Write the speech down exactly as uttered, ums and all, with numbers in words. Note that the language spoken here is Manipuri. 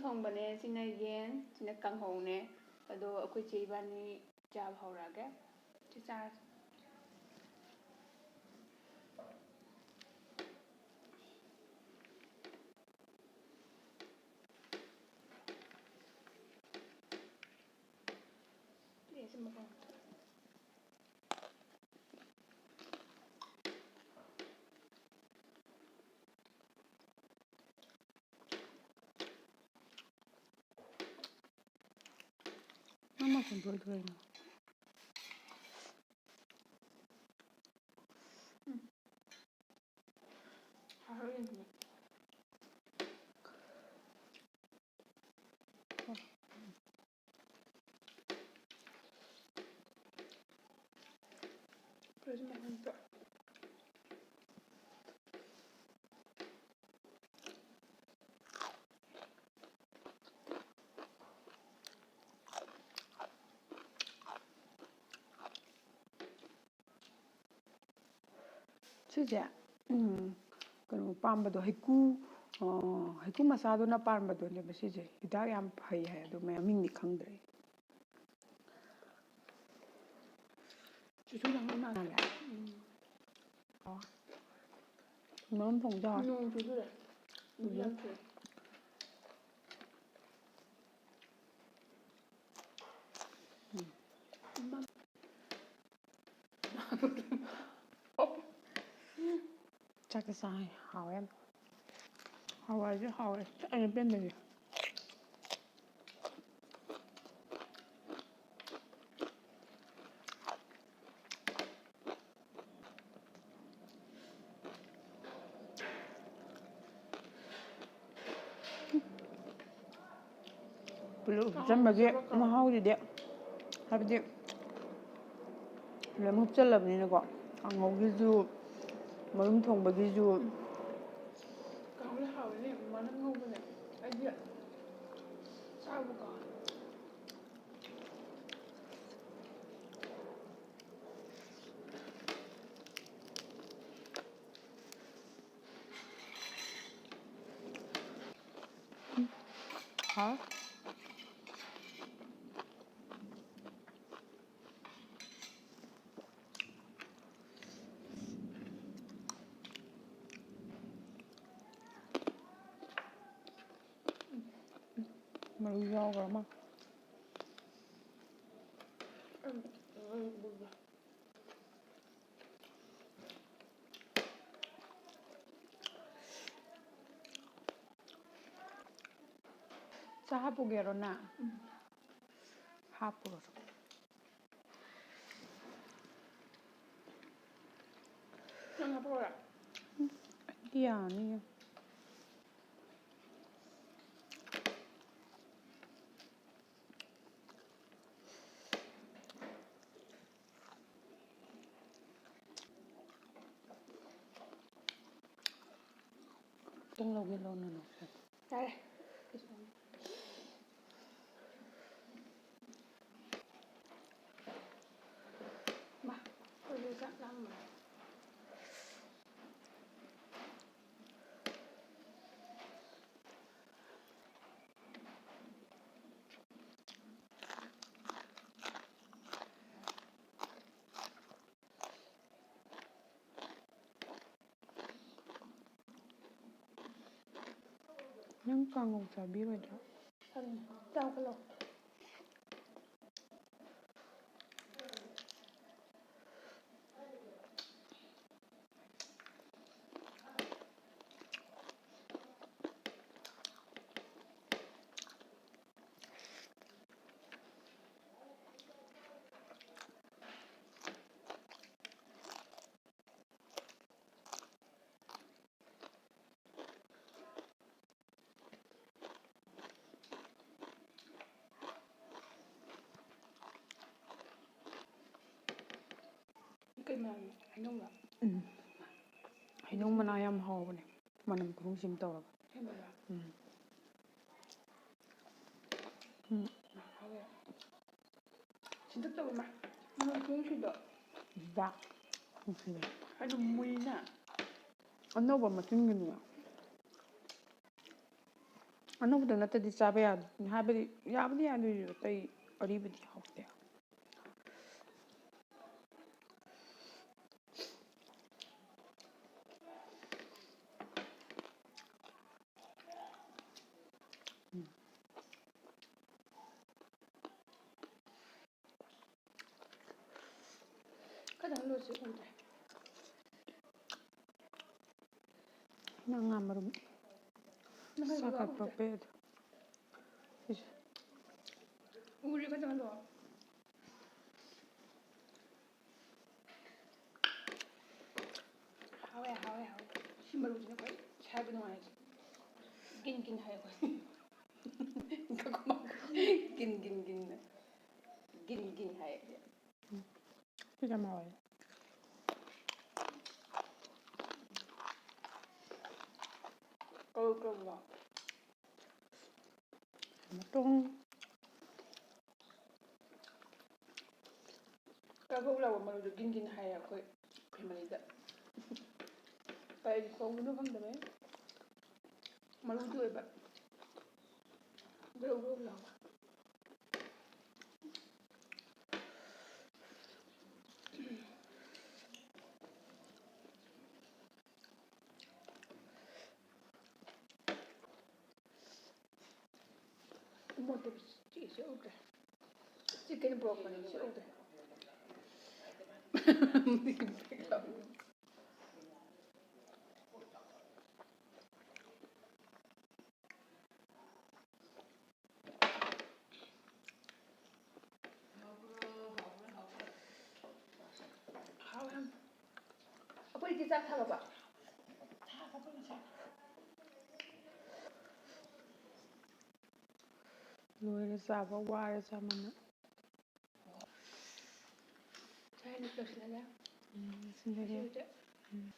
ꯊꯣꯡꯕꯅꯦ꯫ ꯁꯤꯅ ꯌꯦꯟ, ꯁꯤꯅ ꯀꯥꯡꯍꯧꯅꯦ꯫ ꯑꯗꯣ ꯑꯩꯈꯣꯏ ꯆꯦ ꯏꯕꯥꯅꯤ ꯆꯥꯕ ꯍꯧꯔꯛꯑꯒꯦ꯫ ꯁꯤ ꯆꯥꯔꯁꯤ꯫ ꯄ꯭ꯂꯦꯠꯁꯦ ꯃꯈꯣꯡ ꯅꯪ ꯃꯈꯣꯟ ꯊꯣꯛꯏꯗꯣ ꯀꯩꯅꯣ? ꯁꯤꯁꯦ, ꯎꯝ, ꯀꯩꯅꯣ ꯄꯥꯝꯕꯗꯣ, ꯍꯩꯀꯨ, ꯑ, ꯍꯩꯀꯨ ꯃꯆꯥꯗꯨꯅ ꯄꯥꯟꯕꯗꯨꯅꯦꯕ ꯁꯤꯁꯦ꯫ ꯍꯤꯗꯥꯛ ꯌꯥꯝ ꯐꯩ ꯍꯥꯏ, ꯑꯗꯣ ꯃꯌꯥꯝ ꯃꯤꯡꯗꯤ ꯈꯪꯗ꯭ꯔꯦ꯫ ꯆꯤꯁꯨ ꯅꯪ ꯃꯥꯜꯂꯦ꯫ ꯎꯝ꯫ ꯑꯣ꯫ ꯃꯔꯨꯝ ꯊꯣꯡꯕ ꯆꯥꯎ꯫ ꯅꯣꯡ ꯆꯨꯗꯣꯔꯦ꯫ ꯎꯝ꯫ ꯌꯥꯝ ꯆꯨꯏ꯫ ꯎꯝ꯫ ꯏꯃꯥ꯫ ꯆꯥꯛꯀ ꯆꯥꯏ꯫ ꯍꯥꯎꯋꯦ ꯌꯥꯝ꯫ ꯍꯋꯥꯏꯁꯦ ꯍꯥꯎꯋꯦ꯫ ꯆꯥꯛ ꯑꯩꯅ ꯄꯦꯟꯗꯔꯤ꯫ ꯄꯨꯂꯞ ꯍꯥꯞꯆꯟꯕꯒꯤ ꯃꯍꯥꯎꯁꯤꯗꯤ, ꯍꯥꯏꯕꯗꯤ ꯂꯣꯏꯅ ꯍꯥꯞꯆꯜꯂꯕꯅꯤꯅꯀꯣ, ꯀꯥꯡꯍꯧꯒꯤꯁꯨ, ꯃꯔꯨꯝ ꯊꯣꯡꯕꯒꯤꯁꯨ꯫ ꯀꯥꯡꯍꯧꯁꯦ ꯍꯥꯎꯋꯤꯅꯦ, ꯃꯃꯥꯅ ꯉꯧꯕꯅꯦ꯫ ꯑꯩꯗꯤ ꯆꯥꯕ ꯀꯥꯎꯋꯦ꯫ ꯍꯥꯎ꯫ ꯃꯔꯨ ꯌꯥꯎꯈ꯭ꯔ ꯃꯥ꯫ ꯆꯥ ꯍꯥꯞꯄꯨꯒꯦꯔꯣ ꯅꯪ? ꯎꯝ꯫ ꯍꯥꯞꯄꯨꯔꯣ꯫ ꯅꯪ ꯍꯥꯞꯄꯛꯑꯣꯔꯥ? ꯑꯩꯗꯤ ꯌꯥꯅꯤꯌꯦ꯫ ꯈꯤꯇꯪ ꯂꯧꯒꯦ, ꯂꯧꯅ ꯂꯧꯁꯦ꯫ ꯌꯥꯔꯦ꯫ ꯃꯥ, ꯑꯩꯈꯣꯏꯁꯨ ꯆꯥꯛ ꯂꯥꯝꯃꯦ꯫ ꯅꯪ ꯀꯥꯡꯉꯧ ꯆꯥꯕꯤꯔꯣꯏꯗ꯭ꯔꯣ? ꯆꯥꯎ ꯈꯜꯂꯣ꯫ ꯀꯩ ꯃꯅꯥꯅꯣ? ꯍꯩꯅꯧꯂꯣ? ꯎꯝ꯫ ꯍꯩꯅꯧ ꯃꯅꯥ ꯌꯥꯝ ꯍꯥꯎꯕꯅꯦ꯫ ꯃꯅꯝ ꯈꯨꯅꯨꯡꯁꯤ ꯑꯃ ꯇꯧꯔꯒ꯫ ꯑꯁꯦꯡꯕꯩꯔꯣ? ꯎꯝ꯫ ꯎꯝ꯫ ꯍꯥꯎꯋꯦ꯫ ꯁꯤꯟꯇꯛ ꯇꯧꯋꯦ ꯃꯥ꯫ ꯃꯅꯝ ꯈꯨꯅꯨꯡꯁꯤꯗꯣ꯫ ꯌꯥ꯫ ꯅꯨꯡꯁꯤꯕꯅꯦ꯫ ꯑꯗꯨ ꯃꯨꯏꯅ꯫ ꯑꯅꯧꯕ ꯃꯇꯨꯡꯒꯤꯅꯦ꯫ ꯑꯅꯧꯕꯗ ꯅꯠꯇꯗꯤ ꯆꯥꯕ ꯌꯥꯗꯦ ꯍꯥꯏꯕꯗꯤ, ꯌꯥꯕꯨꯗꯤ ꯌꯥꯗꯣꯏꯁꯨ ꯑꯇꯩ ꯑꯔꯤꯕꯗꯤ ꯍꯥꯎꯇꯦ꯫ ꯈꯤꯇꯪ ꯂꯣꯏꯁꯤ ꯎꯗ꯭ꯔꯦ꯫ ꯅꯪ ꯉꯥ ꯃꯔꯨꯝ ꯅꯪ ꯍꯥꯏꯕ ꯆꯥꯛ ꯎꯗ꯭ꯔꯦ꯫ ꯀꯠꯄ ꯄꯦꯠ꯫ ꯁꯤꯁꯦ꯫ ꯎꯔꯦ ꯈꯤꯇꯪ ꯂꯣ꯫ ꯍꯥꯎꯋꯦ, ꯍꯥꯎꯋꯦ, ꯍꯥꯎꯋꯦ꯫ ꯁꯤ ꯃꯔꯨꯁꯤꯅ ꯈ꯭ꯋꯥꯏ ꯁꯥꯏꯕ ꯅꯨꯡꯉꯥꯏꯔꯤꯁꯦ꯫ ꯒꯤꯟ ꯒꯤꯟ ꯍꯥꯏꯌꯦ ꯑꯩꯈꯣꯏ꯫ ꯒꯤꯟ ꯒꯤꯟ ꯒꯤꯟꯅ꯫ ꯒꯤꯟ ꯒꯤꯟ ꯍꯥꯏꯌꯦ꯫ ꯁꯤ ꯌꯥꯝ ꯍꯥꯎꯋꯦ꯫ ꯀꯧ ꯀꯧꯕ꯫ ꯃꯇꯨꯝ꯫ ꯀꯕꯣꯛ ꯂꯥꯎꯕ ꯃꯔꯨꯗꯣ ꯒꯤꯟ ꯒꯤꯟ ꯍꯥꯏꯌꯦ ꯑꯩꯈꯣꯏ ꯐꯦꯃꯤꯂꯤꯗ꯫ ꯀꯔꯤ ꯀꯧꯕꯅꯣ ꯈꯪꯗꯕꯩ ꯃꯔꯨꯗꯨ ꯑꯣꯏꯕ꯫ ꯒ꯭ꯔꯧ ꯒ꯭ꯔꯧ ꯂꯥꯎꯕ꯫ ꯃꯣꯠꯇꯕ ꯆꯦꯁꯦ ꯎꯗ꯭ꯔꯦ꯫ ꯆꯤꯛꯀꯟ ꯕ꯭ꯔꯣꯀꯣꯂꯤꯁꯦ ꯎꯗ꯭ꯔꯦ꯫ ꯍꯥꯎꯋꯦ ꯌꯥꯝ꯫ ꯑꯩꯈꯣꯏꯗꯤ ꯆꯥꯛ ꯊꯥꯒꯠꯄ꯫ ꯂꯣꯏꯔꯦ ꯆꯥꯕ, ꯋꯥꯔꯦ ꯆꯥꯃꯟꯗ꯫ ꯁꯥꯏꯅ ꯂꯣꯏꯁꯤꯜꯂꯒꯦ꯫ ꯎꯝ, ꯂꯣꯏꯁꯤꯜꯂꯒꯦ꯫ ꯁꯤꯁꯦ ꯎꯝ꯫